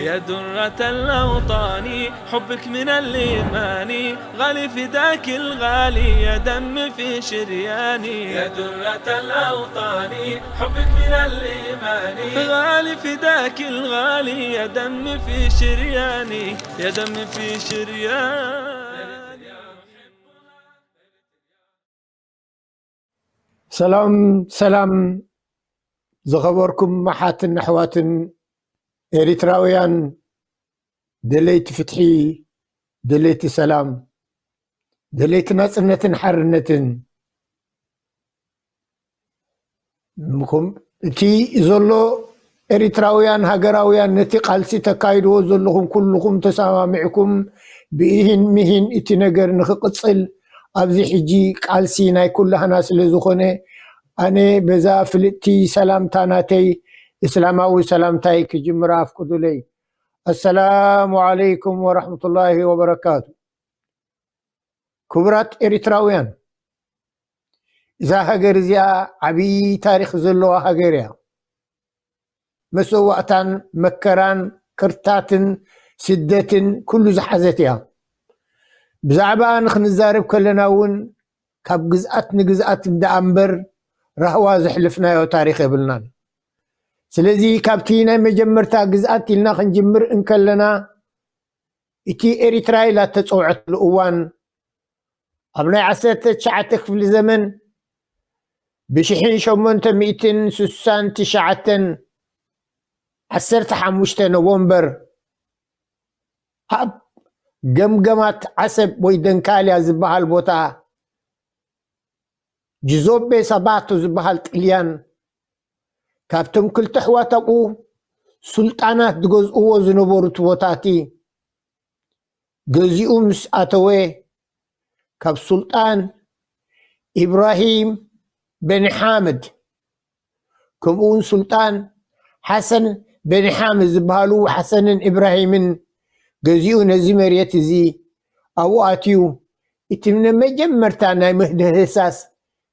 يا درة الأوطان، حبك من الإيمان، غالي فداك الغالي، يا دم في شرياني. يا درة الأوطان، حبك من الإيمان، غالي فداك الغالي، يا دم في شرياني، يا دم في شرياني. ሰላም ሰላም፣ ዝኸበርኩም ኣሓትን ኣሕዋትን ኤሪትራውያን፣ ደለይቲ ፍትሒ፣ ደለይቲ ሰላም፣ ደለይቲ ናጽነትን ሓርነትን፣ ምኹም እቲ ዘሎ ኤሪትራውያን ሃገራውያን፣ ነቲ ቃልሲ ተካይድዎ ዘለኹም ኩልኹም ተሰማሚዕኩም ብኢሂን ሚሂን እቲ ነገር ንኽቕጽል ኣብዚ ሕጂ ቃልሲ ናይ ኩላህና ስለ ዝኾነ፣ ኣነ በዛ ፍልጥቲ ሰላምታ ናተይ እስላማዊ ሰላምታይ ክጅምራ ኣፍቅዱለይ። ኣሰላሙ ዓለይኩም ወረሕመቱላሂ ወበረካቱ። ክቡራት ኤሪትራውያን፣ እዛ ሃገር እዚኣ ዓብዪ ታሪኽ ዘለዋ ሃገር እያ። መሰዋእታን መከራን ክርታትን ስደትን ኩሉ ዝሓዘት እያ። ብዛዕባ ንክንዛረብ ከለና እውን ካብ ግዝኣት ንግዝኣት እንዳ እምበር ራህዋ ዘሕለፍናዮ ታሪኽ የብልናን። ስለዚ ካብቲ ናይ መጀመርታ ግዝኣት ኢልና ክንጅምር እንከለና፣ እቲ ኤሪትራ ኢላ እተጸውዐትሉ እዋን ኣብ ናይ ዓሰርተ ትሽዓተ ክፍሊ ዘመን ብሽሕን ሸሞንተ ሚእትን ስሳን ትሽዓተን ዓሰርተ ሓሙሽተ ኖቨምበር ኣብ ገምገማት ዓሰብ ወይ ደንካልያ ዝበሃል ቦታ ጂዞቤ ሳባቶ ዝበሃል ጥልያን ካብቶም ክልተ ኣሕዋት ኣብኡ ሱልጣናት ዝገዝእዎ ዝነበሩ እቲ ቦታ እቲ ገዚኡ ምስ ኣተወ ካብ ሱልጣን ኢብራሂም በኒ ሓምድ ከምኡ እውን ሱልጣን ሓሰን በኒ ሓምድ ዝበሃሉ ሓሰንን ኢብራሂምን ገዚኡ ነዚ መሬት እዚ ኣብኡ ኣትዩ እቲ ንመጀመርታ ናይ ምህድህሳስ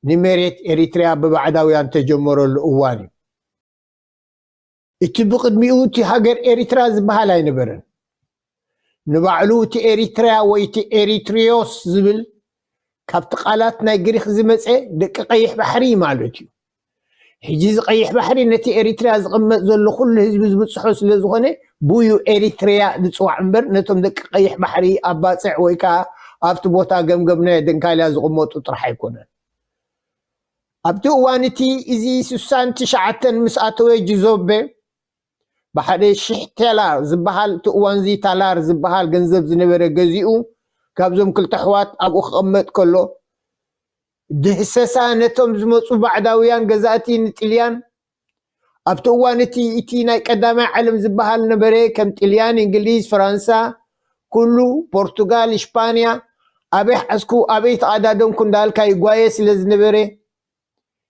ንመሬት ኤሪትርያ ብባዕዳውያን ተጀመረሉ እዋን እዩ። እቲ ብቕድሚኡ እቲ ሃገር ኤሪትራ ዝበሃል ኣይነበረን። ንባዕሉ እቲ ኤሪትርያ ወይ እቲ ኤሪትሪዮስ ዝብል ካብቲ ቃላት ናይ ግሪኽ ዝመጸ ደቂ ቀይሕ ባሕሪ ማለት እዩ። ሕጂ እዚ ቀይሕ ባሕሪ ነቲ ኤሪትርያ ዝቕመጥ ዘሎ ኩሉ ህዝቢ ዝብጽሖ ስለ ዝኾነ ብኡ ኤሪትርያ ዝጽዋዕ እምበር ነቶም ደቂ ቀይሕ ባሕሪ ኣብ ባጽዕ ወይ ከኣ ኣብቲ ቦታ ገምገም ናይ ደንካልያ ዝቕመጡ ጥራሕ ኣይኮነን። ኣብቲ እዋን እቲ እዚ ስሳን ትሽዓተን ምስ ኣተወ ጂዞቤ ብሓደ ሽሕ ቴላር ዝበሃል እቲ እዋን እዚ ታላር ዝበሃል ገንዘብ ዝነበረ ገዚኡ ካብዞም ክልተ ኣሕዋት ኣብኡ ክቕመጥ ከሎ ድህሰሳ ነቶም ዝመጹ ባዕዳውያን ገዛእቲ ንጥልያን ኣብቲ እዋን እቲ እቲ ናይ ቀዳማይ ዓለም ዝበሃል ነበረ ከም ጥልያን፣ እንግሊዝ፣ ፈራንሳ፣ ኩሉ ፖርቱጋል፣ ሽፓንያ ኣበይ ሓዝኩ ኣበይ ተቐዳደምኩ እንዳልካ ይጓየ ስለ ዝነበረ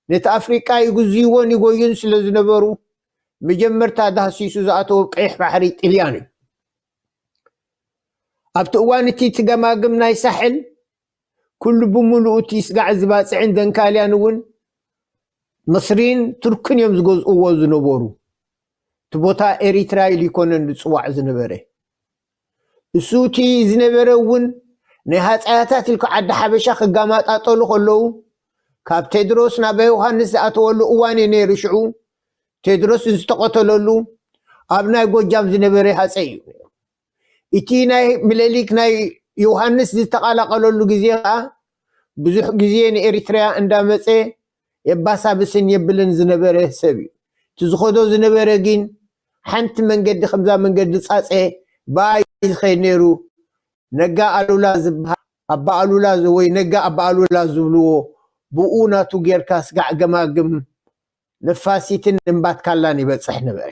ነቲ ኣፍሪቃ ይጉዝይዎን ይጎዩን ስለ ዝነበሩ መጀመርታ ዳህሲሱ ዝኣተወ ቀይሕ ባሕሪ ጥልያን እዩ። ኣብቲ እዋን እቲ እቲ ገማግም ናይ ሳሕል ኩሉ ብምሉኡ እቲ ስጋዕ ዝባፅዕን ደንካልያን እውን ምስሪን ቱርክን እዮም ዝገዝእዎ ዝነበሩ። እቲ ቦታ ኤሪትራ ኢሉ ይኮነን ዝፅዋዕ ዝነበረ። እሱ እቲ ዝነበረ እውን ናይ ሃፀያታት ኢልካ ዓዲ ሓበሻ ክጋማጣጠሉ ከለዉ ካብ ቴድሮስ ናብ ዮሃንስ ዝኣተወሉ እዋን እዩ ነይሩ። ሽዑ ቴድሮስ ዝተቐተለሉ ኣብ ናይ ጎጃም ዝነበረ ሃፀይ እዩ። እቲ ናይ ምለሊክ ናይ ዮሃንስ ዝተቓላቐለሉ ግዜ ከዓ ብዙሕ ግዜ ንኤሪትርያ እንዳመፀ የባሳብስን የብልን ዝነበረ ሰብ እዩ። እቲ ዝኸዶ ዝነበረ ግን ሓንቲ መንገዲ ከምዛ መንገዲ ፃፀ ብኣይ ዝኸይድ ነይሩ። ነጋ ኣሉላ ዝበሃል ኣባ ኣሉላ ዝ- ወይ ነጋ ኣባ ኣሉላ ዝብልዎ ብኡ ናቱ ጌርካ ስጋዕ ገማግም ነፋሲትን እምባትካላን ይበፅሕ ነበረ።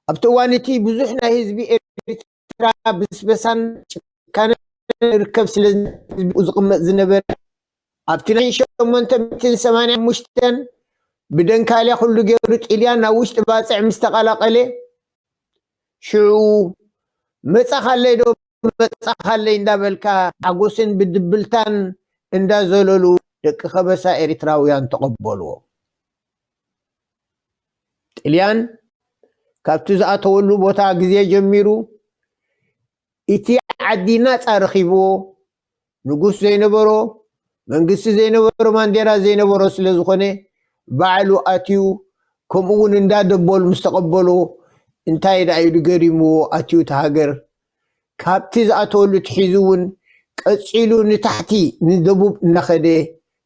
ኣብቲ እዋን እቲ ብዙሕ ናይ ህዝቢ ኤርትራ ብስበሳን ጭካነን ይርከብ ስለ ዝነበረ ህዝቢ ዝቕመጥ ዝነበረ ኣብቲ ናይ ሸሞንተ ሚእትን ሰማንያን ሓሙሽተን ብደንካልያ ኩሉ ገይሩ ጥልያን ናብ ውሽጢ ባፅዕ ምስ ተቐላቐለ ሽዑ መጻኻለይ ዶ መጻኻለይ እንዳበልካ ሓጎስን ብድብልታን እንዳዘለሉ ደቂ ከበሳ ኤሪትራውያን ተቐበልዎ። ጥልያን ካብቲ ዝኣተወሉ ቦታ ግዜ ጀሚሩ እቲ ዓዲ ናፃ ረኺብዎ፣ ንጉስ ዘይነበሮ፣ መንግስቲ ዘይነበሮ፣ ባንዴራ ዘይነበሮ ስለ ዝኾነ፣ ባዕሉ ኣትዩ፣ ከምኡ እውን እንዳ ደቦል ምስ ተቐበሎ፣ እንታይ ደኣ ኢሉ ገሪምዎ ኣትዩ እቲ ሃገር። ካብቲ ዝኣተወሉ ትሒዙ እውን ቀጺሉ ንታሕቲ ንደቡብ እናኸደ፣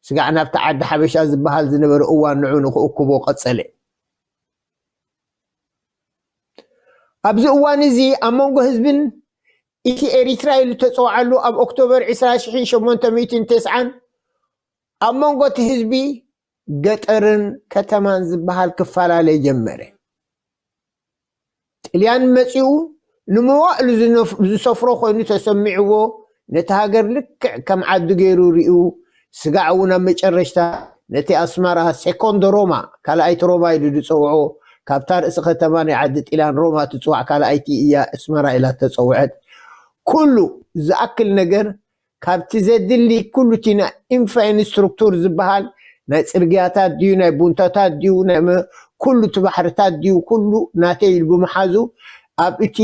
ስጋዕ ናብቲ ዓዲ ሓበሻ ዝበሃል ዝነበረ እዋን ንዑ ንኽእክቦ ቀጸለ። ኣብዚ እዋን እዚ ኣብ መንጎ ህዝብን እቲ ኤሪትራ ኢሉ ተጸውዓሉ ኣብ ኦክቶበር ዕስራ ሽሕን ሸሞንተ ሚእትን ተስዓን ኣብ መንጎ እቲ ህዝቢ ገጠርን ከተማን ዝበሃል ክፈላለ ጀመረ። ጥልያን መጺኡ ንመዋእሉ ዝነፍ- ዝሰፍሮ ኮይኑ ተሰሚዕዎ፣ ነቲ ሃገር ልክዕ ከም ዓዱ ገይሩ ሪኡ፣ ስጋዕ እውን ኣብ መጨረሽታ ነቲ ኣስመራ ሴኮንዶ ሮማ፣ ካልኣይቲ ሮማ ኢሉ ዝጸውዖ፣ ካብታ ርእሲ ከተማ ናይ ዓዲ ጥልያን ሮማ ትጽዋዕ ካልኣይቲ እያ ኣስመራ ኢላ ተጸውዐት። ኩሉ ዝኣክል ነገር ካብቲ ዘድሊ ኩሉ እቲ ናይ ኢንፍራስትሩክቱር ዝበሃል ናይ ጽርግያታት ድዩ ናይ ቡንታታት ድዩ ናይ መ- ኩሉ እቲ ባሕርታት ድዩ ኩሉ ናተይ ኢሉ ብምሓዙ ኣብ እቲ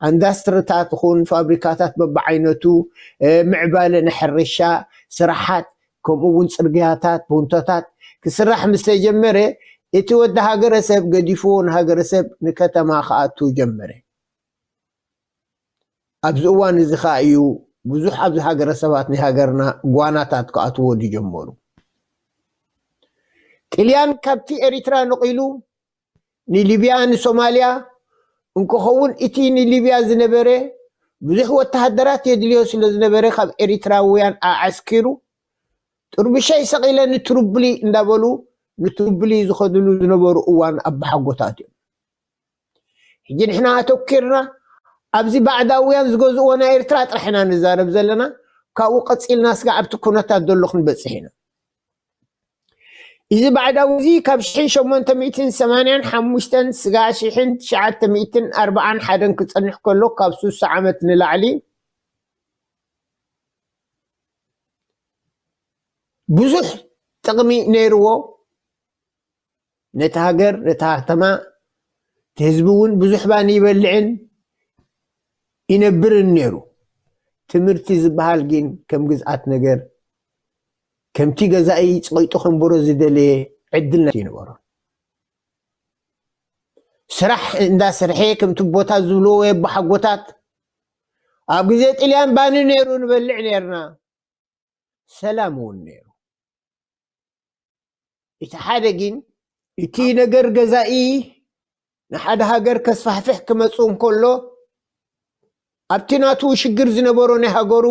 ኢንዳስትሪታት ይኹን ፋብሪካታት በብዓይነቱ እ፣ ምዕባለ ናይ ሕርሻ ስራሓት ከምኡ እውን ጽርግያታት ቡንታታት ክስራሕ ምስ ተጀመረ እቲ ወዲ ሃገረሰብ ገዲፍዎ ንሃገረሰብ ንከተማ ክኣቱ ጀመረ። ኣብዚ እዋን እዚ ኸኣ እዩ ብዙሕ ኣብዚ ሃገረ ሰባት ናይ ሃገርና ጓናታት ክኣትዎ ዝጀመሩ። ጥልያን ካብቲ ኤሪትራ ነቒሉ ንሊብያ ንሶማልያ እንክኸውን እቲ ንሊብያ ዝነበረ ብዙሕ ወተሃደራት የድልዮ ስለ ዝነበረ ካብ ኤሪትራውያን ኣዓስኪሩ ጥርብሻይ ሰቒለ ንትሩብሊ እንዳበሉ ንትሩብሊ ዝኸድሉ ዝነበሩ እዋን ኣባሓጎታት እዮም። ሕጂ ንሕና ኣተኪርና ኣብዚ ባዕዳውያን ዝገዝእዎ ናይ ኤርትራ ጥራሕ ኢና ንዛረብ ዘለና። ካብኡ ቀፂልና ስጋ ኣብቲ ኩነታት ዘሎ ክንበፅሕ ኢና። እዚ ባዕዳዊ እዚ ካብ ሽሕን ሸሞንተ ሚእትን ሰማንያን ሓሙሽተን ስጋ ሽሕን ትሽዓተ ሚእትን ኣርባዓን ሓደን ክፀንሕ ከሎ ካብ ሱሳ ዓመት ንላዕሊ ብዙሕ ጥቕሚ ነይርዎ። ነቲ ሃገር ነቲ ሃተማ እቲ ህዝቢ እውን ብዙሕ ባኒ ይበልዕን ይነብርን ነይሩ። ትምህርቲ ዝበሃል ግን ከም ግዝኣት ነገር ከምቲ ገዛኢ ፀቂጡ ከንብሮ ዝደለየ ዕድል ኣይነበሮን። ስራሕ እንዳሰርሐ ከምቲ ቦታ ዝብልዎ የቦሓጎታት ኣብ ግዜ ጥልያን ባኒ ነይሩ ንበልዕ ነይርና። ሰላም እውን ነይሩ። እቲ ሓደ ግን እቲ ነገር ገዛኢ ንሓደ ሃገር ከስፋሕፍሕ ክመፁ እንከሎ ኣብቲ ናቱ ሽግር ዝነበሮ ናይ ሃገሩ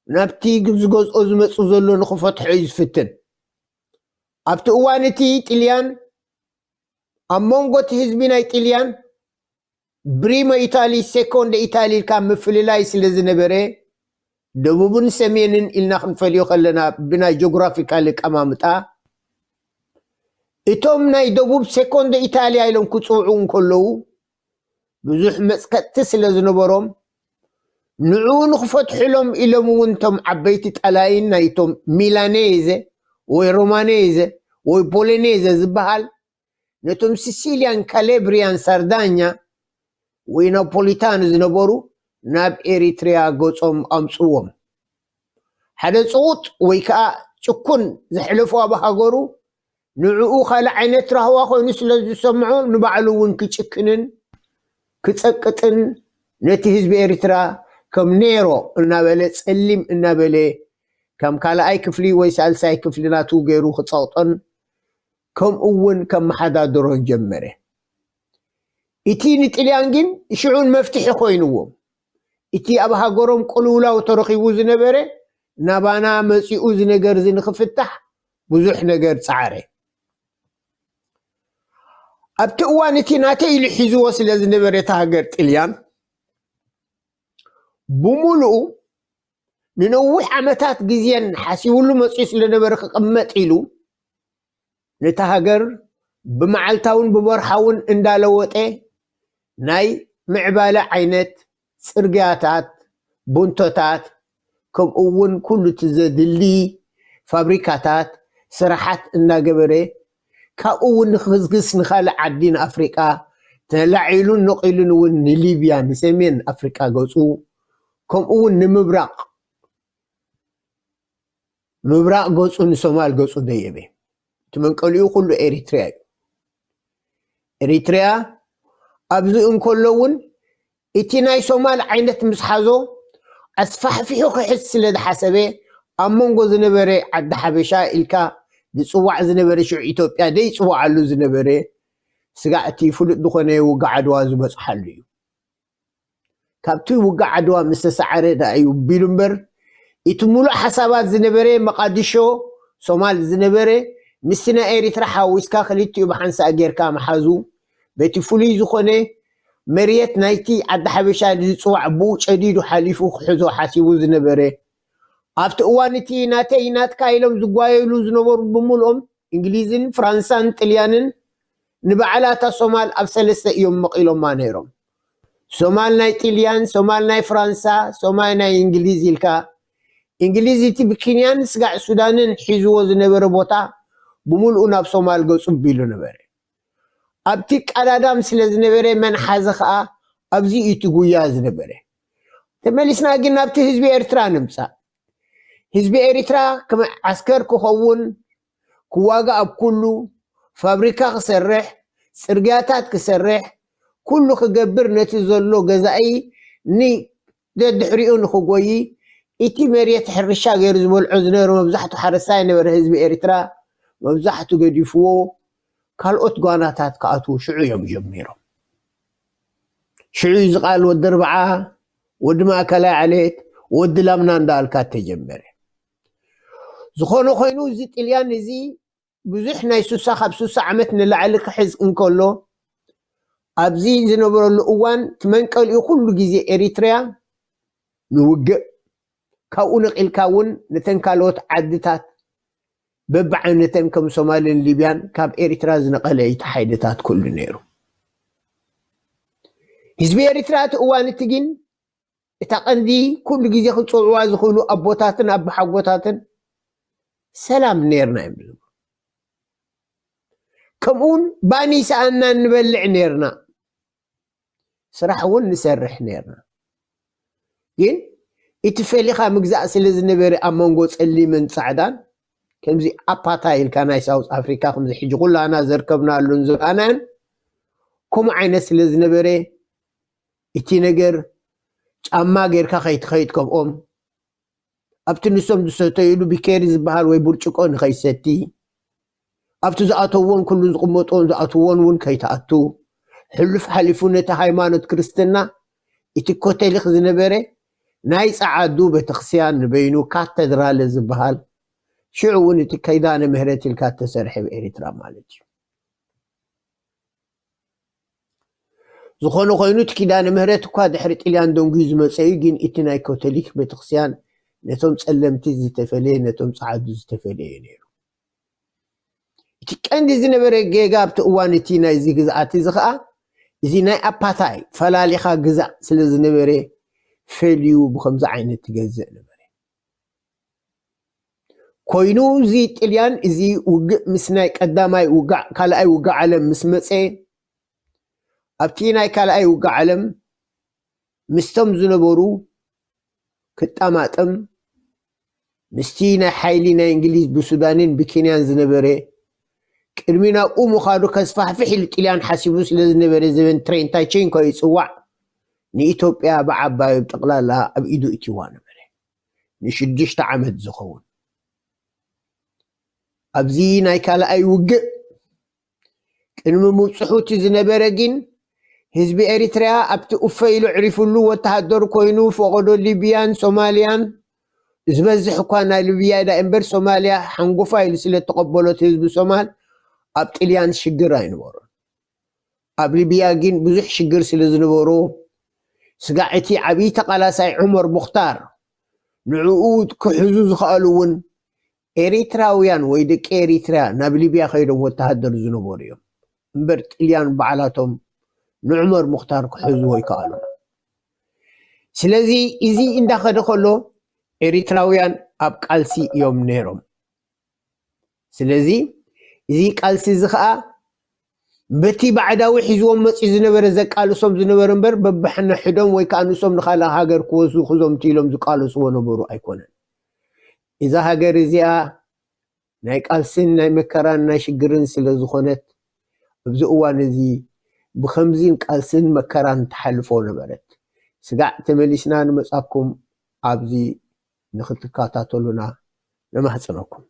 ናብቲ ዝገዝኦ ዝመፁ ዘሎ ንክፈትሖ እዩ ዝፍትን። ኣብቲ እዋን እቲ ጥልያን ኣብ መንጎ እቲ ህዝቢ ናይ ጥልያን ብሪሞ ኢታሊ ሴኮንደ ኢታሊ ኢልካ ምፍልላይ ስለ ዝነበረ ደቡብን ሰሜንን ኢልና ክንፈልዮ ከለና ብናይ ጆግራፊካል ኣቀማምጣ እቶም ናይ ደቡብ ሴኮንደ ኢታሊያ ኢሎም ክፅውዑ እንከለዉ ብዙሕ መፅከጥቲ ስለ ዝነበሮም ንዕኡ ንክፈትሕሎም ኢሎም እውን እቶም ዓበይቲ ጠላይን ናይቶም ሚላኔዘ ወይ ሮማኔዘ ወይ ቦሎኔዘ ዝበሃል ነቶም ሲሲልያን ካሌብሪያን ሳርዳኛ ወይ ናፖሊታን ዝነበሩ ናብ ኤሪትሪያ ገጾም ኣምጽዎም። ሓደ ጽቑጥ ወይ ከኣ ጭኩን ዘሕለፎ ኣብ ሃገሩ ንዕኡ ካልእ ዓይነት ራህዋ ኮይኑ ስለ ዝሰምዖ ንባዕሉ እውን ክጭክንን ክጸቅጥን ነቲ ህዝቢ ኤሪትራ ከም ኔሮ እናበለ ጸሊም እናበለ ከም ካልኣይ ክፍሊ ወይ ሳልሳይ ክፍሊ ናቱ ገይሩ ክጸቕጦን ከምኡ እውን ከመሓዳድሮን ጀመረ። እቲ ንጥልያን ግን ሽዑን መፍትሒ ኮይንዎም። እቲ ኣብ ሃገሮም ቅልውላው ተረኺቡ ዝነበረ ናባና መጺኡ እዚ ነገር እዚ ንኽፍታሕ ብዙሕ ነገር ጸዓረ። ኣብቲ እዋን እቲ ናተይ ኢሉ ሒዝዎ ስለ ዝነበረ እቲ ሃገር ጥልያን ብምሉኡ ንነዊሕ ዓመታት ግዜን ሓሲቡሉ መጺኡ ስለ ነበረ ክቕመጥ ኢሉ ነታ ሃገር ብመዓልታውን ብወርሓውን እንዳለወጠ ናይ ምዕባለ ዓይነት ጽርግያታት፣ ቡንቶታት ከምኡ እውን ኩሉ እቲ ዘድሊ ፋብሪካታት ስራሓት እናገበረ ካብኡ እውን ንክግስግስ ንካልእ ዓዲ ንኣፍሪቃ ተላዒሉን ነቒሉን እውን ንሊብያ፣ ንሰሜን ኣፍሪቃ ገጹ፣ ከምኡ እውን ንምብራቕ፣ ምብራቕ ገጹ ንሶማል ገጹ ደየበ። እቲ መንቀሊኡ ኩሉ ኤሪትሪያ እዩ። ኤሪትሪያ ኣብዚ እንከሎ እውን እቲ ናይ ሶማል ዓይነት ምስ ሓዞ ኣስፋሕፊሑ ክሕዝ ስለ ዝሓሰበ ኣብ መንጎ ዝነበረ ዓዲ ሓበሻ ኢልካ ዝጽዋዕ ዝነበረ ሽዑ ኢትዮጵያ ደይጽዋዓሉ ዝነበረ ስጋዕ እቲ ፍሉጥ ዝኾነ ውግእ ዓድዋ ዝበጽሓሉ እዩ። ካብቲ ውግእ ዓድዋ ምስ ተሰዓረ ደኣ እዩ ቢሉ እምበር እቲ ሙሉእ ሓሳባት ዝነበረ መቓዲሾ ሶማል ዝነበረ ምስቲ ናይ ኤሪትራ ሓዊስካ ክልቲኡ ብሓንሳእ ጌርካ ምሓዙ በቲ ፍሉይ ዝኾነ መርየት ናይቲ ዓዲ ሓበሻ ዝጽዋዕ ብኡ ጨዲዱ ሓሊፉ ክሕዞ ሓሲቡ ዝነበረ ኣብቲ እዋን እቲ ናተይ ናትካ ኢሎም ዝጓየሉ ዝነበሩ ብምልኦም እንግሊዝን ፍራንሳን ጥልያንን ንባዕላታ ሶማል ኣብ ሰለስተ እዮም መቒሎማ ነይሮም። ሶማል ናይ ጥልያን፣ ሶማል ናይ ፍራንሳ፣ ሶማል ናይ እንግሊዝ ኢልካ እንግሊዝ እቲ ብኬንያን ስጋዕ ሱዳንን ሒዝዎ ዝነበረ ቦታ ብምልኡ ናብ ሶማል ገጹ ቢሉ ነበረ። ኣብቲ ቀዳዳም ስለ ዝነበረ መን ሓዘ ኸኣ ኣብዚ እዩ እቲ ጉያ ዝነበረ። ተመሊስና ግን ናብቲ ህዝቢ ኤርትራ ንምጻእ። ህዝቢ ኤርትራ ከም ዓስከር ክኸውን ክዋጋእ ኣብ ኩሉ ፋብሪካ ክሰርሕ፣ ጽርግያታት ክሰርሕ፣ ኩሉ ክገብር ነቲ ዘሎ ገዛኢ ንደድሕሪኡ ንክጎይ እቲ መሬት ሕርሻ ገይሩ ዝበልዖ ዝነበረ መብዛሕቱ ሓረስታይ ነበረ ህዝቢ ኤርትራ መብዛሕቱ ገዲፍዎ ካልኦት ጓናታት ክኣትዉ ሽዑ እዮም ጀሚሮም። ሽዑ እዩ ዝቃል ወዲ ኣርብዓ ወዲ ማእከላይ ዓሌት ወዲ ላምና እንዳልካ ተጀመረ። ዝኾነ ኮይኑ እዚ ጥልያን እዚ ብዙሕ ናይ ሱሳ ካብ ሱሳ ዓመት ንላዕሊ ክሕዝ እንከሎ ኣብዚ ዝነበረሉ እዋን ትመንቀሊኡ ኩሉ ግዜ ኤሪትርያ ንውግእ ካብኡ ነቒልካ እውን ነተን ካልኦት ዓድታት በብዓይነተን ከም ሶማልን ሊብያን ካብ ኤሪትራ ዝነቐለ እቲ ሓይልታት ኩሉ ነይሩ። ህዝቢ ኤሪትራ እቲ እዋን እቲ ግን እታ ቀንዲ ኩሉ ግዜ ክጸውዕዋ ዝኽእሉ ኣቦታትን ኣቦሓጎታትን ሰላም ነይርና እዮም ዝብሉ። ከምኡውን ባኒ ሰኣና ንበልዕ ነይርና፣ ስራሕ እውን ንሰርሕ ነይርና። ግን እቲ ፈሊኻ ምግዛእ ስለ ዝነበረ ኣብ መንጎ ጸሊምን ጻዕዳን ከምዚ ኣፓታ ኢልካ ናይ ሳውት ኣፍሪካ ከምዚ ሕጂ ኩላና ዘርከብናሉን ዝረኣናን ከምኡ ዓይነት ስለ ዝነበረ እቲ ነገር ጫማ ጌርካ ከይትኸይድ ከምኦም ኣብቲ ንሶም ዝሰተይሉ ቢኬሪ ዝበሃል ወይ ብርጭቆ ንኸይሰቲ ኣብቲ ዝኣተውዎን ኩሉ ዝቕመጥዎን ዝኣትውዎን እውን ከይትኣቱ ሕሉፍ ሓሊፉ ነቲ ሃይማኖት ክርስትና እቲ ኮተሊክ ዝነበረ ናይ ጸዓዱ ቤተክርስቲያን ንበይኑ ካተድራለ ዝበሃል ሽዑ እውን እቲ ከይዳነ ምህረት ኢልካ እተሰርሐ ብኤሪትራ ማለት እዩ። ዝኾነ ኮይኑ እቲ ኪዳነ ምህረት እኳ ድሕሪ ጥልያን ደንጉዩ ዝመፀ እዩ፣ ግን እቲ ናይ ኮቶሊክ ቤተክርስቲያን ነቶም ፀለምቲ ዝተፈለየ ነቶም ፀዓዱ ዝተፈለየ እዩ ነይሩ። እቲ ቀንዲ ዝነበረ ጌጋ ኣብቲ እዋን እቲ ናይዚ ግዝኣት እዚ ከዓ እዚ ናይ ኣፓታይ ፈላሊኻ ግዛእ ስለ ዝነበረ ፈልዩ ብከምዚ ዓይነት ትገዝእ ነበረ። ኮይኑ እዚ ጥልያን እዚ ውግእ ምስ ናይ ቀዳማይ ውግዕ ካልኣይ ውግዕ ዓለም ምስ መፀ ኣብቲ ናይ ካልኣይ ውግዕ ዓለም ምስቶም ዝነበሩ ክጣማጠም ምስቲ ናይ ሓይሊ ናይ እንግሊዝ ብሱዳንን ብኬንያን ዝነበረ ቅድሚ ናብኡ ምኻዱ ከስፋሕፍሕ ኢሉ ጥልያን ሓሲቡ ስለ ዝነበረ ዘበን ትሬንታቸንኮ ይፅዋዕ ንኢትዮጵያ ብዓባዩ ጠቕላላ ኣብ ኢዱ እትዋ ነበረ ንሽዱሽተ ዓመት ዝኸውን ኣብዚ ናይ ካልኣይ ውግእ ቅድሚ ምብፅሑ እቲ ዝነበረ ግን ህዝቢ ኤሪትርያ ኣብቲ ኡፈ ኢሉ ዕሪፍሉ ወተሃደር ኮይኑ ፈቐዶ ሊብያን ሶማልያን ዝበዝሕ እኳ ናይ ሊብያ ዳ እምበር ሶማልያ ሓንጎፋ ኢሉ ስለ ተቐበሎት ህዝቢ ሶማል ኣብ ጥልያን ሽግር ኣይነበሮን። ኣብ ሊብያ ግን ብዙሕ ሽግር ስለ ዝነበሮ ስጋዕ እቲ ዓብዪ ተቓላሳይ ዑመር ሙኽታር ንዕኡ ክሕዙ ዝኸኣሉ እውን ኤሪትራውያን ወይ ደቂ ኤሪትራ ናብ ሊብያ ከይዶም ወተሃደር ዝነበሩ እዮም እምበር ጥልያን ባዕላቶም ንዑመር ሙኽታር ክሕዝዎ ይከኣሉ። ስለዚ እዚ እንዳኸደ ከሎ ኤሪትራውያን ኣብ ቃልሲ እዮም ነይሮም። ስለዚ እዚ ቃልሲ እዚ ከዓ በቲ ባዕዳዊ ሒዝዎም መፂኡ ዝነበረ ዘቃልሶም ዝነበረ እምበር በብሕንሕዶም ወይ ከዓ ንሶም ንካልእ ሃገር ክወስዱ ክዘምቱ ኢሎም ዝቃለስዎ ነበሩ ኣይኮነን። እዛ ሃገር እዚኣ ናይ ቃልስን ናይ መከራን ናይ ሽግርን ስለ ዝኾነት ኣብዚ እዋን እዚ ብኸምዚን ቃልስን መከራን ትሓልፎ ነበረት። ስጋዕ ተመሊስና ንመጻኩም ኣብዚ ንኽትከታተሉና ነማህጽነኩም።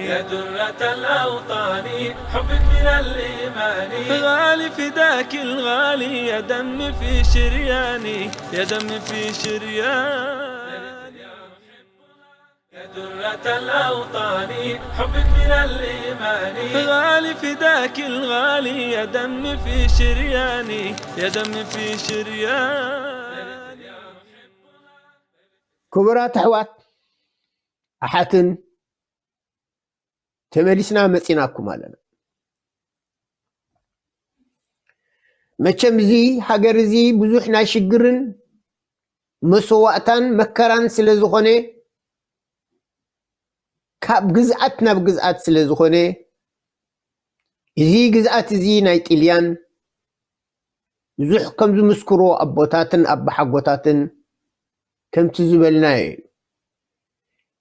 يا درة الأوطان، حبك من الإيمان، غالي فداك الغالي، يا دم في شرياني، يا دم في شرياني. يا درة الأوطان، حبك من الإيمان، غالي فداك الغالي، يا دم في شرياني، يا دم في شرياني. ክቡራት ኣሕዋት ኣሓትን፣ ተመሊስና መፂናኩም ኣለና። መቸም እዚ ሃገር እዚ ብዙሕ ናይ ሽግርን መሰዋእታን መከራን ስለ ዝኾነ፣ ካብ ግዝኣት ናብ ግዝኣት ስለ ዝኾነ፣ እዚ ግዝኣት እዚ ናይ ጥልያን ብዙሕ ከም ዝምስክሮ ኣቦታትን ኣባሓጎታትን ከምቲ ዝበልናዮ እዩ።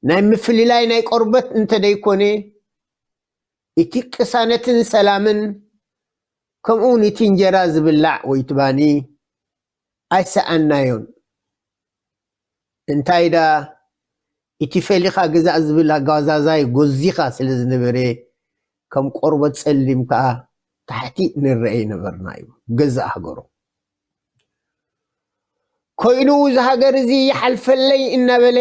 ናይ ምፍልላይ ናይ ቆርበት እንተደይኮነ፣ እቲ ቅሳነትን ሰላምን፣ ከምኡውን እቲ እንጀራ ዝብላዕ ወይ ትባኒ ኣይሰኣናዮን። እንታይ ዳ እቲ ፈሊኻ ግዛእ ዝብል ኣጓዛዛይ ጎዚኻ ስለ ዝነበረ፣ ከም ቆርበት ጸሊም ከኣ ታሕቲ ንረአ ነበርና እዩ ገዛእ ሃገሩ። ኮይኑ እዚ ሃገር እዚ ይሓልፈለይ እናበለ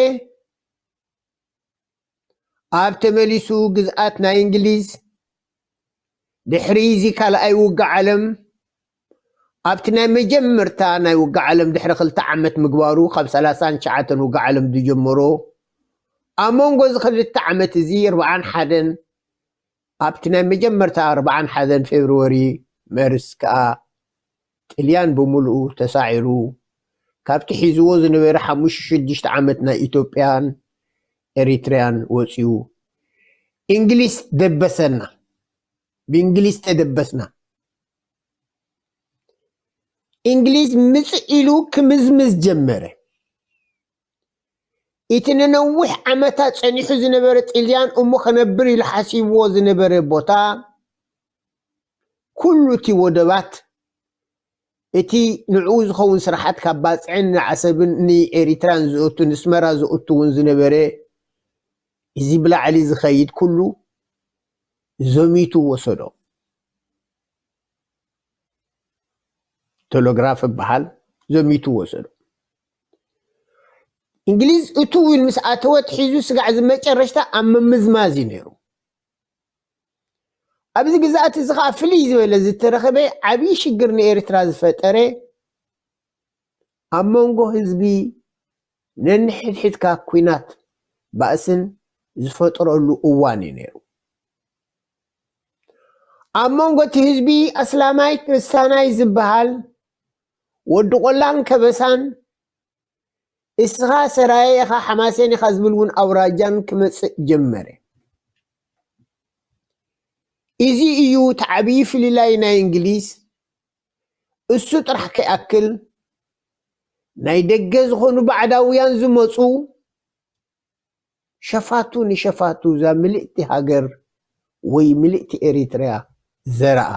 ኣብ ተመሊሱ ግዝኣት ናይ እንግሊዝ ድሕሪ እዚ ካልኣይ ውግእ ዓለም ኣብቲ ናይ መጀመርታ ናይ ውግእ ዓለም ድሕሪ ክልተ ዓመት ምግባሩ ካብ ሰላሳን ትሽዓተን ውግእ ዓለም ዝጀመሮ ኣብ መንጎ እዚ ክልተ ዓመት እዚ ኣርብዓን ሓደን ኣብቲ ናይ መጀመርታ ኣርብዓን ሓደን ፌብርወሪ መርስ ከኣ ጥልያን ብምሉኡ ተሳዒሩ ካብቲ ሒዝዎ ዝነበረ ሓሙሽተ ሽዱሽተ ዓመት ናይ ኢትዮጵያን ኤሪትሪያን ወፂኡ እንግሊዝ ደበሰና። ብእንግሊዝ ተደበስና። እንግሊዝ ምፅእ ኢሉ ክምዝምዝ ጀመረ። እቲ ንነዊሕ ዓመታት ፀኒሑ ዝነበረ ጥልያን እሞ ከነብር ኢሉ ሓሲብዎ ዝነበረ ቦታ ኩሉ እቲ ወደባት እቲ ንዕኡ ዝኸውን ስራሓት ካብ ባፅዕን ንዓሰብን ንኤሪትራን ዝእቱ ንስመራ ዝእቱ እውን ዝነበረ እዚ ብላዕሊ ዝኸይድ ኩሉ ዘሚቱ ወሰዶ። ቴሌግራፍ ይበሃል ዘሚቱ ወሰዶ። እንግሊዝ እቱ እውን ምስ ኣተወት ሒዙ ስጋዕ ዝመጨረሽታ ኣብ ምምዝማዝ እዩ ነይሩ። ኣብዚ ግዝኣት እዚ ከዓ ፍልይ ዝበለ ዝተረኸበ ዓብዪ ሽግር ንኤርትራ ዝፈጠረ ኣብ መንጎ ህዝቢ ነንሕድሕድካ ኲናት ባእስን ዝፈጥረሉ እዋን እዩ ነይሩ። ኣብ መንጎ እቲ ህዝቢ ኣስላማይ ክርስታናይ ዝበሃል ወዲ ቆላን ከበሳን እስኻ ሰራየ ኢኻ ሓማሴን ኢኻ ዝብል እውን ኣውራጃን ክመፅእ ጀመረ። እዚ እዩ እቲ ዓብዪ ፍልላይ ናይ እንግሊዝ። እሱ ጥራሕ ከይኣክል ናይ ደገ ዝኾኑ ባዕዳውያን ዝመፁ ሸፋቱ ንሸፋቱ እዛ ምልእቲ ሃገር ወይ ምልእቲ ኤሪትሪያ ዘረኣ።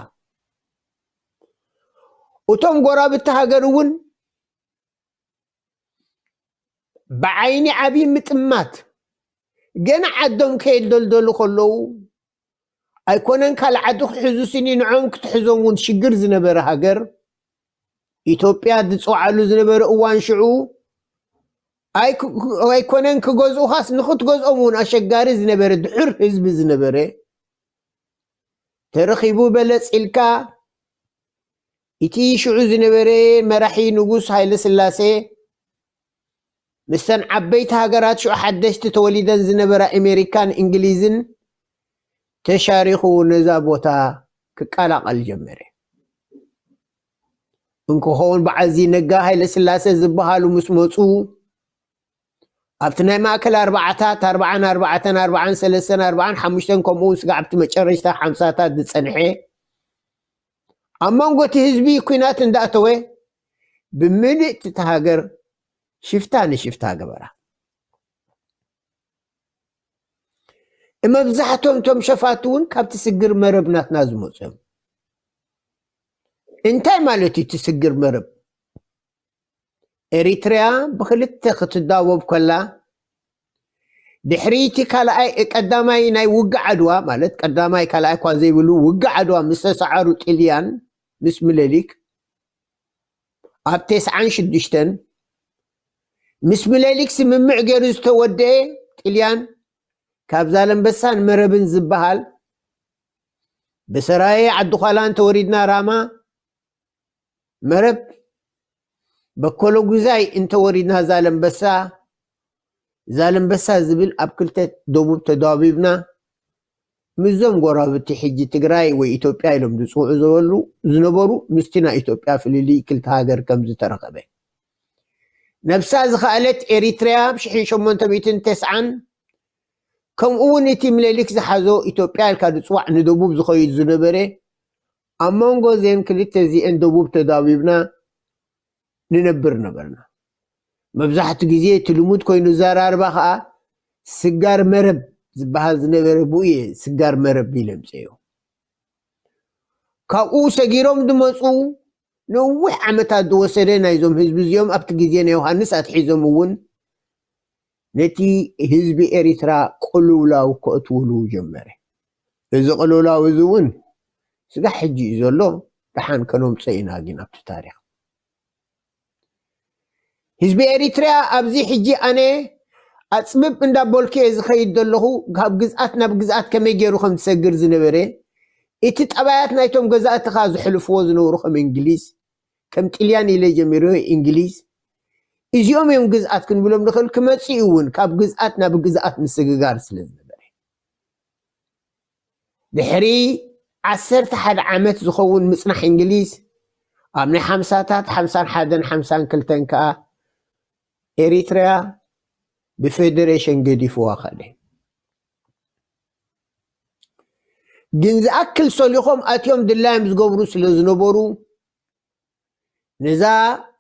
እቶም ጎራብቲ ሃገር እውን ብዓይኒ ዓብዪ ምጥማት ገና ዓዶም ከየደልደሉ ከለዉ ኣይኮነን ካልእ ዓዲ ክሕዙ ስኒ ንዖም ክትሕዞም እውን ሽግር ዝነበረ ሃገር ኢትዮጵያ ዝፅውዓሉ ዝነበረ እዋን ሽዑ ኣይኮነን ክገዝኡኻስ ንክትገዝኦም እውን ኣሸጋሪ ዝነበረ ድሑር ህዝቢ ዝነበረ ተረኺቡ በለፅ ኢልካ እቲ ሽዑ ዝነበረ መራሒ ንጉስ ሃይለ ስላሴ ምስተን ዓበይቲ ሃገራት ሽዑ ሓደሽቲ ተወሊደን ዝነበራ ኣሜሪካን እንግሊዝን ተሻሪኹ ነዛ ቦታ ክቀላቐል ጀመረ። እንክኸውን በዓዚ ነጋ ሃይለ ስላሴ ዝበሃሉ ምስ መፁ ኣብቲ ናይ ማእከል ኣርባዓታት ኣርባዓን ኣርባዕተን ኣርባዓን ሰለስተን ኣርባዓን ሓሙሽተን ከምኡ እውን ስጋዕ ኣብቲ መጨረሽታ ሓምሳታት ዝፀንሐ ኣብ መንጎ እቲ ህዝቢ ኲናት እንዳእተወ ብምልእቲ እታ ሃገር ሽፍታ ንሽፍታ ገበራ። መብዛሕቶም እቶም ሸፋቱ እውን ካብቲ ስግር መረብ ናትና ዝመፁ እዮም። እንታይ ማለት እዩ እቲ ስግር መረብ? ኤሪትሪያ ብክልተ ክትዳወብ ከላ፣ ድሕሪ እቲ ካልኣይ ቀዳማይ ናይ ውግእ ዓድዋ፣ ማለት ቀዳማይ ካልኣይ እኳ ዘይብሉ ውግእ ዓድዋ ምስ ተሰዓሩ ጥልያን ምስ ምለሊክ፣ ኣብ ተስዓን ሽዱሽተን ምስ ምለሊክ ስምምዕ ገይሩ ዝተወደኤ ጥልያን፣ ካብ ዛለምበሳን መረብን ዝበሃል፣ ብሰራየ ዓዲ ኳላ እንተወሪድና ራማ፣ መረብ፣ በኮሎጉዛይ እንተወሪድና ዛለምበሳ፣ ዛለምበሳ ዝብል ኣብ ክልተ ደቡብ ተዳቢብና፣ ምስዞም ጎረባብቲ ሕጂ ትግራይ ወይ ኢትዮጵያ ኢሎም ዝፅውዑ ዝበሉ ዝነበሩ፣ ምስቲ ናይ ኢትዮጵያ ፍልልይ ክልተ ሃገር ከም ዝተረኸበ። ነብሳ ዝኸኣለት ኤሪትሪያ ኣብ ሽሕን ሸሞንተ ሚእትን ተስዓን፣ ከምኡ እውን እቲ ምኒልክ ዝሓዞ ኢትዮጵያ ኢልካ ዝፅዋዕ ንደቡብ ዝኸይድ ዝነበረ፣ ኣብ መንጎ እዘን ክልተ እዚአን ደቡብ ተዳቢብና ንነብር ነበርና። መብዛሕትኡ ግዜ እቲ ልሙድ ኮይኑ ዘራርባ ከዓ ስጋር መረብ ዝበሃል ዝነበረ ብኡ እየ ስጋር መረብ ኢለ ምፅኤዮ። ካብኡ ሰጊሮም ዝመፁ ነዊሕ ዓመታት ዝወሰደ ናይዞም ህዝቢ እዚኦም ኣብቲ ግዜ ናይ ዮሃንስ ኣትሒዞም እውን ነቲ ህዝቢ ኤሪትራ ቅልውላው ከእትውሉ ጀመረ። እዚ ቅልውላው እዚ እውን ስጋዕ ሕጂ እዩ ዘሎ፣ ደሓን ከነምፅኦ ኢና ግን ኣብቲ ታሪኽ። ህዝቢ ኤሪትሪያ ኣብዚ ሕጂ ኣነ ኣፅብብ እንዳበልኩ እየ ዝኸይድ ዘለኹ፣ ካብ ግዝኣት ናብ ግዝኣት ከመይ ገይሩ ከም ዝሰግር ዝነበረ፣ እቲ ጠባያት ናይቶም ገዛእትኻ ዝሕልፍዎ ዝነበሩ ከም እንግሊዝ፣ ከም ጥልያን ኢለ ጀሚሩ እንግሊዝ፣ እዚኦም እዮም ግዝኣት ክንብሎም ንኽእል፣ ክመፅኡ እውን ካብ ግዝኣት ናብ ግዝኣት ምስግጋር ስለ ዝነበረ። ድሕሪ ዓሰርተ ሓደ ዓመት ዝኸውን ምፅናሕ እንግሊዝ፣ ኣብ ናይ ሓምሳታት፣ ሓምሳን ሓደን ሓምሳን ክልተን ከዓ ኤሪትሪያ ብፌደሬሽን ገዲፍዋ ከደ። ግን ዝኣክል ሰሊኾም ኣትዮም ድላዮም ዝገብሩ ስለ ዝነበሩ፣ ነዛ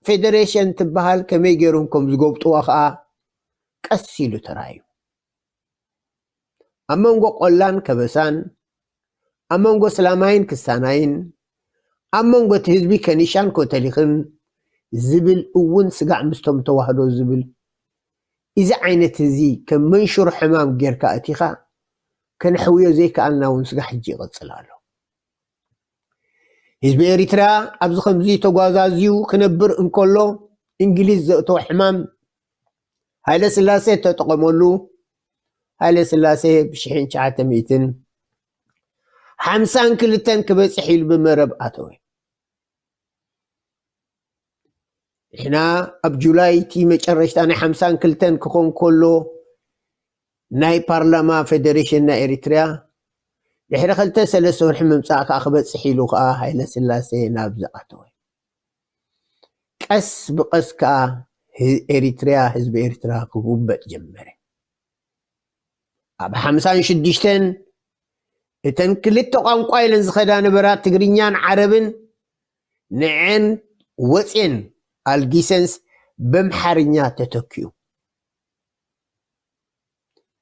ፌደሬሽን ትበሃል ከመይ ገይሮም ከም ዝጎብጥዋ ከዓ ቀስ ኢሉ ተራእዩ። ኣብ መንጎ ቆላን ከበሳን፣ ኣብ መንጎ ስላማይን ክስታናይን፣ ኣብ መንጎ እቲ ህዝቢ ከኒሻን ኮተሊኽን ዝብል እውን ስጋዕ ምስቶም ተዋህዶ ዝብል፣ እዚ ዓይነት እዚ ከም መንሽሮ ሕማም ጌርካ ኣቲኻ ከነሕውዮ ዘይከኣልና እውን ስጋዕ ሕጂ ይቕፅል ኣሎ። ህዝቢ ኤሪትራ ኣብዚ ከምዚ ተጓዛዝዩ ክነብር እንከሎ፣ እንግሊዝ ዘእተወ ሕማም ሃይለ ስላሴ ተጠቐመሉ። ሃይለ ስላሴ ብሽሕን ትሽዓተ ሚእትን ሓምሳን ክልተን ክበፅሕ ኢሉ ብመረብ ኣተወ። ንሕና ኣብ ጁላይ እቲ መጨረሽታ ናይ ሓምሳን ክልተን ክኾን ከሎ፣ ናይ ፓርላማ ፌደሬሽን ናይ ኤሪትሪያ ድሕሪ ክልተ ሰለስተ ወርሒ ምምፃእ ከዓ ክበፅሕ ኢሉ ከዓ ሃይለ ስላሴ ናብ ዝኣተወ። ቀስ ብቐስ ከዓ ህ-፣ ኤሪትሪያ፣ ህዝቢ ኤሪትራ ክጉበጥ ጀመረ። ኣብ ሓምሳን ሽዱሽተን እተን ክልተ ቋንቋ ኢለን ዝኸዳ ነበራ ትግርኛን ዓረብን ንዐን ወፅየን ኣልጊሰንስ በምሓርኛ ተተኪኡ።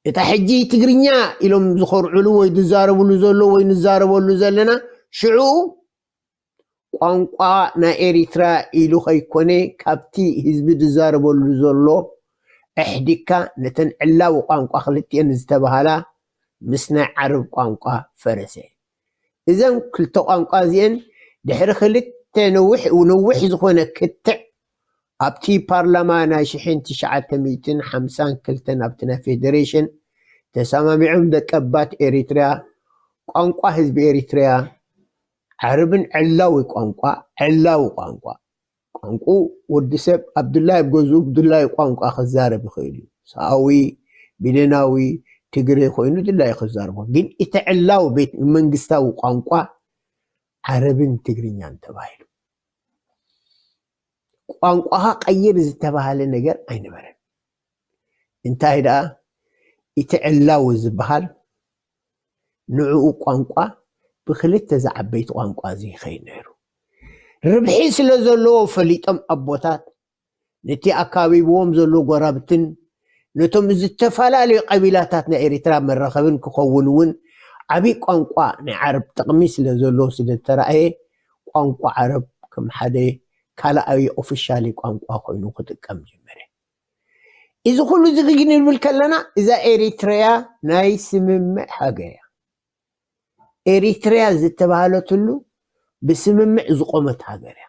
እታ ሕጂ ትግርኛ ኢሎም ዝኸርዕሉ ወይ ዝዛረብሉ ዘሎ ወይ ንዛረበሉ ዘለና ሽዑ ቋንቋ ናይ ኤሪትራ ኢሉ ከይኮነ ካብቲ ህዝቢ ዝዛረበሉ ዘሎ ኣሕዲግካ ነተን ዕላዊ ቋንቋ ክልቲኤን ዝተባሃላ ምስ ናይ ዓረብ ቋንቋ ፈረሰ። እዘን ክልተ ቋንቋ እዚአን ድሕሪ ክልተ ነዊሕ፣ ነዊሕ ዝኾነ ክትዕ ኣብቲ ፓርላማ ናይ ሽሕን ትሽዓተ ሚእትን ሓምሳን ክልተን ኣብቲ ናይ ፌደሬሽን ተሰማሚዖም ደቀባት ኤሪትሪያ ቋንቋ ህዝቢ ኤሪትሪያ ዓረብን ዕላዊ ቋንቋ፣ ዕላዊ ቋንቋ፣ ቋንቋ ወዲ ሰብ ኣብ ድላይ ኣብ ገዝኡ ብድላይ ቋንቋ ክዛረብ ይኽእል እዩ። ሳዊ፣ ቢሌናዊ፣ ትግሬ ኮይኑ ድላይ ክዛረቦ። ግን እቲ ዕላዊ ቤት መንግስታዊ ቋንቋ ዓረብን ትግርኛን ተባሂሉ። ቋንቋኻ ቀይር ዝተባሃለ ነገር ኣይነበረን። እንታይ ደኣ፣ እቲ ዕላዊ ዝበሃል ንዕኡ ቋንቋ ብክልተ ዝዓበይቲ ቋንቋ እዚ ይኸይድ ነይሩ። ርብሒ ስለ ዘለዎ ፈሊጦም ኣቦታት፣ ነቲ ኣካቢብዎም ዘሎ ጎረባብትን ነቶም ዝተፈላለዩ ቀቢላታት ናይ ኤርትራ መራኸብን ክኸውን እውን ዓብዪ ቋንቋ ናይ ዓረብ ጥቕሚ ስለ ዘለዎ ስለ ዝተራእየ፣ ቋንቋ ዓረብ ከም ሓደ ካልኣዊ ኦፊሻሊ ቋንቋ ኮይኑ ክጥቀም ጀመረ። እዚ ኩሉ እዚ ክንብል ከለና፣ እዛ ኤሪትሪያ ናይ ስምምዕ ሃገር እያ። ኤሪትሪያ ዝተባህለትሉ ብስምምዕ ዝቆመት ሃገር እያ።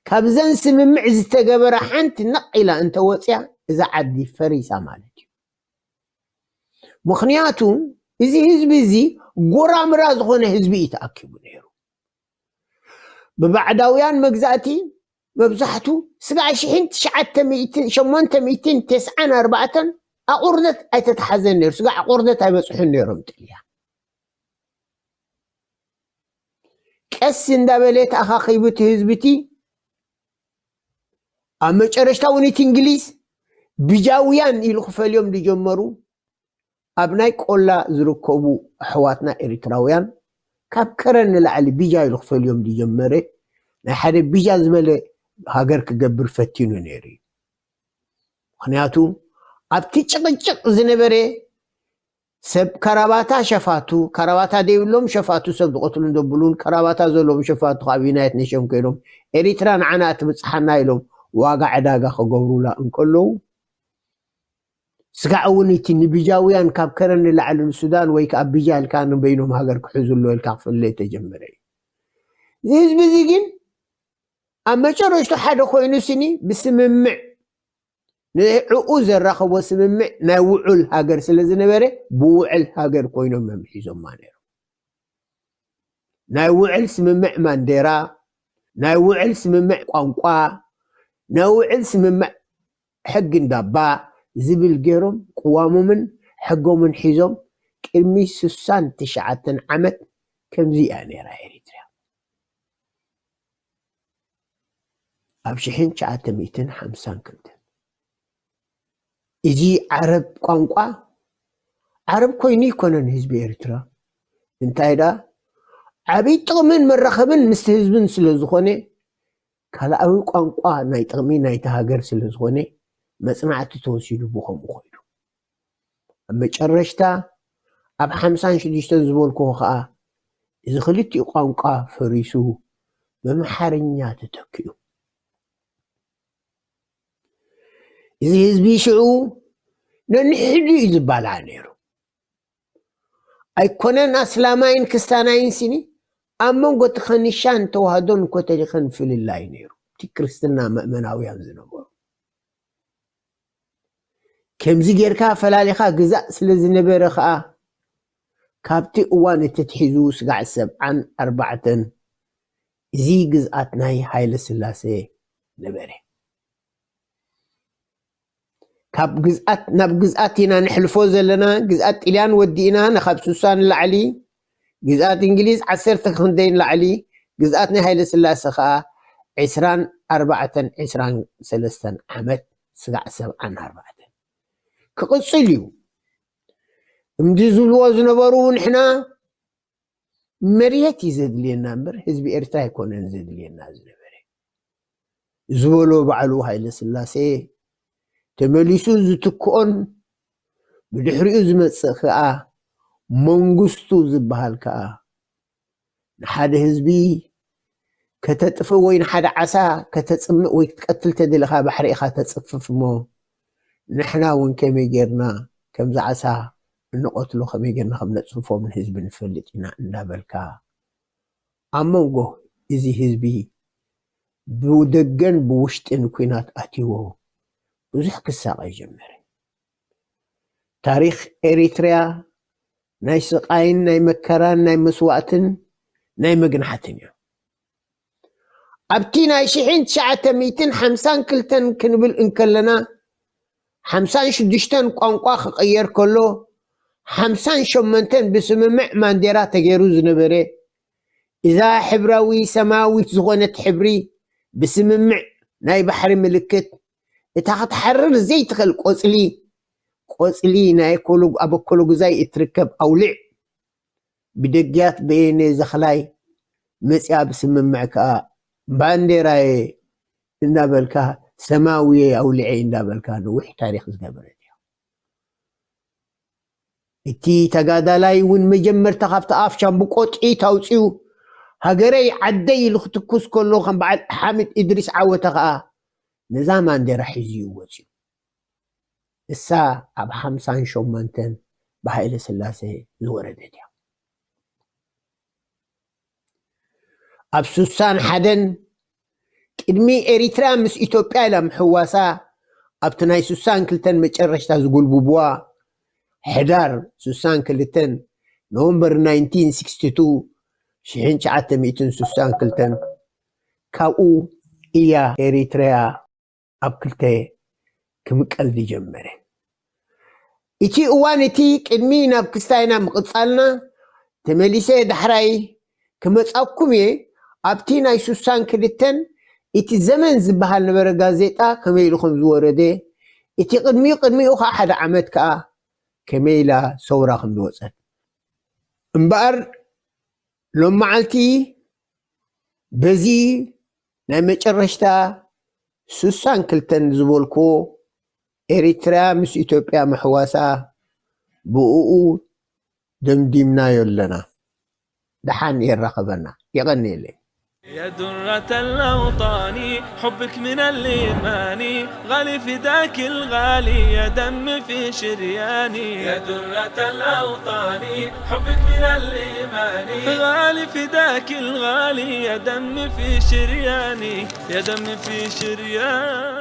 ካብዘን ስምምዕ ዝተገበረ ሓንቲ ነቕ ኢላ እንተወፅያ፣ እዛ ዓዲ ፈሪሳ ማለት እዩ። ምኽንያቱ እዚ ህዝቢ እዚ ጎራምራ ዝኾነ ህዝቢ እዩ ተኣኪቡ ነይሩ። ብባዕዳውያን መግዛእቲ መብዛሕቱ ስጋዕ ሽሕን ትሽዓተ ሚእትን ሸሞንተ ሚእትን ተስዓን ኣርባዕተን ኣቑርደት ኣይተተሓዘን ነይሩ። ስጋዕ ኣቑርደት ኣይበፅሑን ነይሮም ጥልያን። ቀስ እንዳበለ ተኣኻኺቡ እቲ ህዝቢ እቲ ኣብ መጨረሽታ እውን እቲ እንግሊዝ ብጃውያን ኢሉ ክፈልዮም ዝጀመሩ ኣብ ናይ ቆላ ዝርከቡ ኣሕዋትና ኤሪትራውያን ካብ ከረን ንላዕሊ ብጃ ኢሉ ክፈልዮም ዝጀመረ ናይ ሓደ ብጃ ዝበለ ሃገር ክገብር ፈቲኑ ነይሩ እዩ። ምኽንያቱ ኣብቲ ጭቕጭቕ ዝነበረ ሰብ ካራባታ ሸፋቱ፣ ካራባታ ዘይብሎም ሸፋቱ፣ ሰብ ዝቐትሉን ዘብሉን፣ ካራባታ ዘለዎም ሸፋቱ ካብ ዩናይት ኔሽን ኮይኖም ኤሪትራ ንዓና ትብጽሓና ኢሎም ዋጋ ዕዳጋ ክገብሩላ እንከለዉ፣ ስጋዕ እውን እቲ ንብጃውያን ካብ ከረን ንላዕሊ ንሱዳን ወይ ከዓ ብጃ ኢልካ ንበይኖም ሃገር ክሕዙ ኣሎ ኢልካ ክፍለይ ተጀመረ እዩ። እዚ ህዝቢ እዚ ግን ኣብ መጨረሽቱ ሓደ ኮይኑ ስኒ ብስምምዕ ንዕኡ ዘራኸቦ ስምምዕ ናይ ውዑል ሃገር ስለ ዝነበረ ብውዕል ሃገር ኮይኖም እዮም ሒዞማ ነይሮም። ናይ ውዕል ስምምዕ ማንዴራ፣ ናይ ውዕል ስምምዕ ቋንቋ፣ ናይ ውዕል ስምምዕ ሕጊ እንዳባ ዝብል ገይሮም ቅዋሞምን ሕጎምን ሒዞም ቅድሚ ስሳን ትሽዓተን ዓመት ከምዚ እያ ነይራ ኤሪትሪያ። ኣብ ሽሕን ትሽዓተ ሚእትን ሓምሳን ክልተን እዚ ዓረብ ቋንቋ ዓረብ ኮይኑ ይኮነን ህዝቢ ኤርትራ እንታይ ዳ ዓብይ ጥቕምን መራኸብን ምስቲ ህዝብን ስለ ዝኾነ ካልኣዊ ቋንቋ ናይ ጥቕሚ ናይቲ ሃገር ስለ ዝኾነ መፅናዕቲ ተወሲዱ ብኸምኡ ኮይዱ ኣብ መጨረሽታ ኣብ ሓምሳን ሽዱሽተን ዝበልኩዎ ከዓ እዚ ክልቲኡ ቋንቋ ፈሪሱ በምሓርኛ ተተኪኡ። እዚ ህዝቢ ሽዑ ነንሕዱ እዩ ዝባላዕ ነይሩ። ኣይኮነን ኣስላማይን ክስታናይን ሲኒ ኣብ መንጎ እቲ ከኒሻን ተዋህዶን ኮተሊኸን ፍልላይ ነይሩ። እቲ ክርስትና መእመናውያን ዝነበሩ ከምዚ ጌርካ ፈላሊኻ ግዛእ ስለ ዝነበረ ከዓ ካብቲ እዋን እቲ ትሒዙ ስጋዕ ሰብዓን ኣርባዕተን እዚ ግዝኣት ናይ ሃይለ ስላሴ ነበረ። ካብ ግዝኣት ናብ ግዝኣት ኢና ንሕልፎ ዘለና። ግዝኣት ጥልያን ወዲእና ንካብ ሱሳ ንላዕሊ፣ ግዝኣት እንግሊዝ ዓሰርተ ክንደይ ንላዕሊ፣ ግዝኣት ናይ ሃይለ ስላሴ ከዓ ዕስራን ኣርባዕተን ዕስራን ሰለስተን ዓመት ስጋዕ ሰብዓን ኣርባዕተን ክቕፅል እዩ። እምዲ ዝብልዎ ዝነበሩ ንሕና መርየት እዩ ዘድልየና እምበር ህዝቢ ኤርትራ ኣይኮነን ዘድልየና ዝነበረ ዝበሎ ባዕሉ ሃይለ ስላሴ ተመሊሱ ዝትክኦን ብድሕሪኡ ዝመፅእ ከዓ መንግስቱ ዝበሃል ከዓ ንሓደ ህዝቢ ከተጥፍእ ወይ ንሓደ ዓሳ ከተፅምእ ወይ ክትቀትል ተደለኻ ባሕሪ ኢኻ ተፅፍፍ እሞ ንሕና እውን ከመይ ጌርና ከምዚ ዓሳ እንቐትሎ ከመይ ጌርና ከም ነፅፍፎም ንህዝቢ ንፈልጥ ኢና እንዳበልካ ኣብ መንጎ እዚ ህዝቢ ብደገን ብውሽጥን ኲናት ኣትይዎ ብዙሕ ክሳቐ ጀመረ። ታሪኽ ኤሪትሪያ ናይ ስቓይን ናይ መከራን ናይ መስዋእትን ናይ መግናሕትን እዩ። ኣብቲ ናይ ሽሕን ትሽዓተ ሚእትን ሓምሳን ክልተን ክንብል እንከለና ሓምሳን ሽዱሽተን ቋንቋ ክቕየር ከሎ ሓምሳን ሸሞንተን ብስምምዕ ማንዴራ ተገይሩ ዝነበረ እዛ ሕብራዊ ሰማያዊት ዝኾነት ሕብሪ ብስምምዕ ናይ ባሕሪ ምልክት እታ ክትሓርር ዘይትኽእል ቆፅሊ ቆፅሊ ናይ ኣበኮሎጉዛይ እትርከብ ኣውሊዕ ብደጊያት በየነ ዘኽላይ መፂኣ ብስምምዕ ከዓ ባንዴራየ እንዳበልካ፣ ሰማውየ ኣውሊዐ እንዳበልካ ነዊሕ ታሪኽ ዝገበረት እያ። እቲ ተጋዳላይ እውን መጀመርታ ካብቲ ኣፍ ሻምብቆ ጥይት ኣውፂኡ፣ ሃገረይ ዓደይ ኢሉ ክትኩስ ከሎ፣ ከም በዓል ሓምድ እድሪስ ዓወተ ከዓ ነዛ ማንዴራ ሒዙ እዩ ወፂኡ። እሳ ኣብ ሓምሳን ሸሞንተን ብሃይለ ስላሴ ዝወረደት እያ። ኣብ ሱሳን ሓደን ቅድሚ ኤሪትራ ምስ ኢትዮጵያ ኢላ ምሕዋሳ፣ ኣብቲ ናይ ሱሳን ክልተን መጨረሽታ ዝጉልብብዋ፣ ሕዳር ሱሳን ክልተን፣ ኖቨምበር ናይንቲን ሲክስቲ ቱ፣ ሽሕን ትሽዓተ ሚእትን ሱሳን ክልተን፣ ካብኡ እያ ኤሪትሪያ ኣብ ክልተ ክምቀል ዝጀመረ። እቲ እዋን እቲ ቅድሚ ናብ ክስታይና ምቕጻልና፣ ተመሊሰ ዳሕራይ ክመጻኩም እየ። ኣብቲ ናይ ሱሳን ክልተን እቲ ዘመን ዝበሃል ነበረ ጋዜጣ ከመይ ኢሉ ከም ዝወረደ፣ እቲ ቅድሚኡ፣ ቅድሚኡ ከዓ ሓደ ዓመት ከዓ ከመይ ኢላ ሰውራ ከም ዝወጸት። እምበኣር ሎም መዓልቲ በዚ ናይ መጨረሽታ ሱሳን ክልተን ዝበልክዎ ኤሪትርያ ምስ ኢትዮጵያ ምሕዋሳ ብእኡ ደምዲምናዮ ኣለና። ደሓን የራኸበና። የቐንየለይ። يا درة الأوطان، حبك من الإيمان، غالي فداك الغالي، يا دم في شرياني. يا درة الأوطان، حبك من الإيمان، غالي فداك الغالي، يا دم في شرياني، يا دم في شرياني.